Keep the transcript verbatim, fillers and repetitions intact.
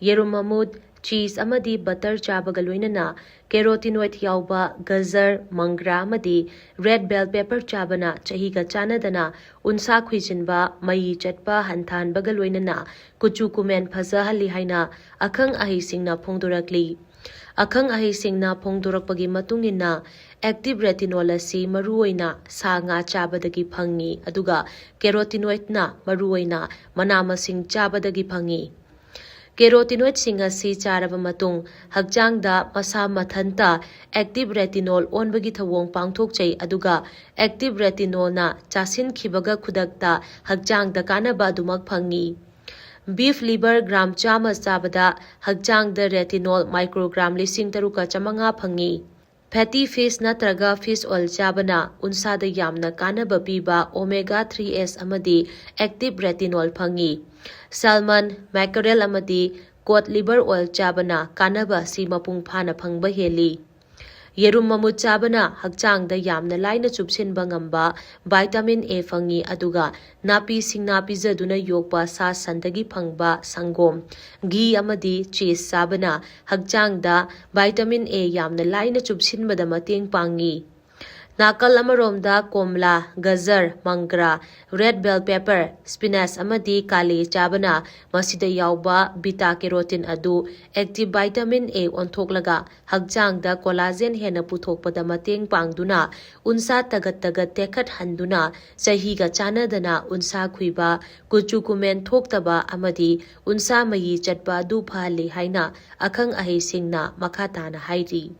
ꯌꯦꯔꯨꯝ ꯃꯃꯨꯠ, ꯆꯤꯁ ꯑꯃꯗꯤ ꯕꯇꯔ ꯆꯥꯕꯒ ꯂꯣꯏꯅꯅ ꯀꯦꯔꯣꯇꯤꯅꯣꯏꯗ ꯌꯥꯎꯕ ꯒꯖꯔ, ꯃꯪꯒ꯭ꯔꯥ ꯑꯃꯗꯤ ꯔꯦꯗ ꯕꯦꯜ ꯄꯦꯄꯔ ꯆꯥꯕꯅ ꯆꯍꯤꯒ ꯆꯥꯟꯅꯗꯅ ꯎꯟꯁꯥ ꯈꯨꯏꯖꯤꯟꯕ, ꯃꯌꯤ ꯆꯠꯄ ꯍꯟꯊꯍꯟꯕꯒ ꯂꯣꯏꯅꯅ ꯀꯨꯆꯨ ꯀꯨꯃꯦꯟ ꯐꯖꯍꯜꯂꯤ ꯍꯥꯏꯅ ꯑꯈꯪ ꯑꯍꯩꯁꯤꯡꯅ ꯐꯣꯡꯗꯣꯔꯛꯂꯤ꯫ ꯑꯈꯪ ꯑꯍꯩꯁꯤꯡꯅ ꯐꯣꯡꯗꯣꯔꯛꯄꯒꯤ ꯃꯇꯨꯡ ꯏꯟꯅ, ꯑꯦꯛꯇꯤꯚ ꯔꯦꯇꯤꯅꯣꯜ ꯑꯁꯤ ꯃꯔꯨꯑꯣꯏꯅ ꯁꯥ ꯉꯥ ꯆꯥꯕꯗꯒꯤ ꯐꯪꯏ, ꯑꯗꯨꯒ ꯀꯦꯔꯣꯇꯤꯅꯣꯏꯗꯅ ꯃꯔꯨꯑꯣꯏꯅ ꯃꯅꯥ ꯃꯁꯤꯡ ꯆꯥꯕꯗꯒꯤ ꯐꯪꯏ꯫ ꯀꯦꯔꯣꯇꯤꯅꯣꯏꯗꯁꯤꯡ ꯑꯁꯤ ꯆꯥꯔꯕ ꯃꯇꯨꯡ, ꯍꯛꯆꯥꯡꯗ ꯃꯁꯥ ꯃꯊꯟꯇ ꯑꯦꯛꯇꯤꯚ ꯔꯦꯇꯤꯅꯣꯜ ꯑꯣꯟꯕꯒꯤ ꯊꯧꯑꯣꯡ ꯄꯥꯡꯊꯣꯛꯆꯩ, ꯑꯗꯨꯒ ꯑꯦꯛꯇꯤꯚ ꯔꯦꯇꯤꯅꯣꯜꯅ ꯆꯥꯁꯤꯟꯈꯤꯕꯒ ꯈꯨꯗꯛꯇ ꯍꯛꯆꯥꯡꯗ ꯀꯥꯟꯅꯕ ꯑꯗꯨꯃꯛ ꯐꯪꯏ꯫ ꯕꯤꯐ ꯂꯤꯚꯔ ꯒ꯭ꯔꯥꯝ ꯆꯥꯝꯃ ꯆꯥꯕꯗ ꯍꯛꯆꯥꯡꯗ ꯔꯦꯇꯤꯅꯣꯜ ꯃꯥꯏꯀ꯭ꯔꯣꯒ꯭ꯔꯥꯝ ꯂꯤꯁꯤꯡ ꯇꯔꯨꯛꯀ ꯆꯥꯃꯉꯥ ꯐꯪꯏ꯫ ꯐꯦꯇꯤ ꯐꯤꯁ ꯅꯠꯇ꯭ꯔꯒ ꯐꯤꯁ ꯑꯣꯏꯜ ꯆꯥꯕꯅ ꯎꯟꯁꯥꯗ ꯌꯥꯝꯅ ꯀꯥꯟꯅꯕ ꯄꯤꯕ ꯑꯣꯃꯦꯒꯥ ꯊ꯭ꯔꯤ ꯑꯦꯁ ꯑꯃꯗꯤ ꯑꯦꯛꯇꯤꯚ ꯔꯦꯇꯤꯅꯣꯜ ꯐꯪꯏ꯫ ꯁꯦꯜꯃꯟ, ꯃꯦꯀꯔꯦꯜ ꯑꯃꯗꯤ ꯀꯣꯗ ꯂꯤꯚꯔ ꯑꯣꯏꯜ ꯆꯥꯕꯅ ꯀꯥꯟꯅꯕ ꯑꯁꯤ ꯃꯄꯨꯡ ꯐꯥꯅ ꯐꯪꯕ ꯍꯦꯜꯂꯤ꯫ ꯌꯦꯔꯨꯝ ꯃꯃꯨꯠ ꯆꯥꯕꯅ ꯍꯛꯆꯥꯡꯗ ꯌꯥꯝꯅ ꯂꯥꯏꯅ ꯆꯨꯞꯁꯤꯟꯕ ꯉꯝꯕ ꯚꯥꯏꯇꯥꯃꯤꯟ ꯑꯦ ꯐꯪꯏ, ꯑꯗꯨꯒ ꯅꯥꯄꯤ ꯁꯤꯡꯅꯥ ꯄꯤꯖꯗꯨꯅ ꯌꯣꯛꯄ ꯁꯥ ꯁꯟꯗꯒꯤ ꯐꯪꯕ ꯁꯪꯒꯣꯝ, ꯘꯤ ꯑꯃꯗꯤ ꯆꯤꯁ ꯆꯥꯕꯅ ꯍꯛꯆꯥꯡꯗ ꯚꯥꯏꯇꯥꯃꯤꯟ ꯑꯦ ꯌꯥꯝꯅ ꯂꯥꯏꯅ ꯆꯨꯞꯁꯤꯟꯕꯗ ꯃꯇꯦꯡ ꯄꯥꯡꯏ꯫ ꯅꯥꯀꯜ ꯑꯃꯔꯣꯝꯗ ꯀꯣꯝꯂꯥ, ꯒꯖꯔ, ꯃꯪꯒ꯭ꯔꯥ, ꯔꯦꯗ ꯕꯦꯜ ꯄꯦꯄꯔ, ꯁ꯭ꯄꯤꯅꯥꯆ ꯑꯃꯗꯤ ꯀꯥꯂꯦ ꯆꯥꯕꯅ ꯃꯁꯤꯗ ꯌꯥꯎꯕ ꯕꯤꯇꯥ ꯀꯦꯔꯣꯇꯤꯟ ꯑꯗꯨ ꯑꯦꯛꯇꯤꯚ ꯚꯥꯏꯇꯥꯃꯤꯟ ꯑꯦ ꯑꯣꯟꯊꯣꯛꯂꯒ ꯍꯛꯆꯥꯡꯗ ꯀꯣꯂꯥꯖꯦꯟ ꯍꯦꯟꯅ ꯄꯨꯊꯣꯛꯄꯗ ꯃꯇꯦꯡ ꯄꯥꯡꯗꯨꯅ ꯎꯟꯁꯥ ꯇꯒꯠ ꯇꯒꯠ ꯇꯦꯛꯈꯠꯍꯟꯗꯨꯅ ꯆꯍꯤꯒ ꯆꯥꯟꯅꯗꯅ ꯎꯟꯁꯥ ꯈꯨꯏꯕ, ꯀꯨꯆꯨ ꯀꯨꯃꯦꯟ ꯊꯣꯛꯇꯕ ꯑꯃꯗꯤ ꯎꯟꯁꯥ ꯃꯌꯤ ꯆꯠꯄ ꯑꯗꯨ ꯐꯍꯜꯂꯤ ꯍꯥꯏꯅ ꯑꯈꯪ ꯑꯍꯩꯁꯤꯡꯅ ꯃꯈꯥ ꯇꯥꯅ ꯍꯥꯏꯔꯤ꯫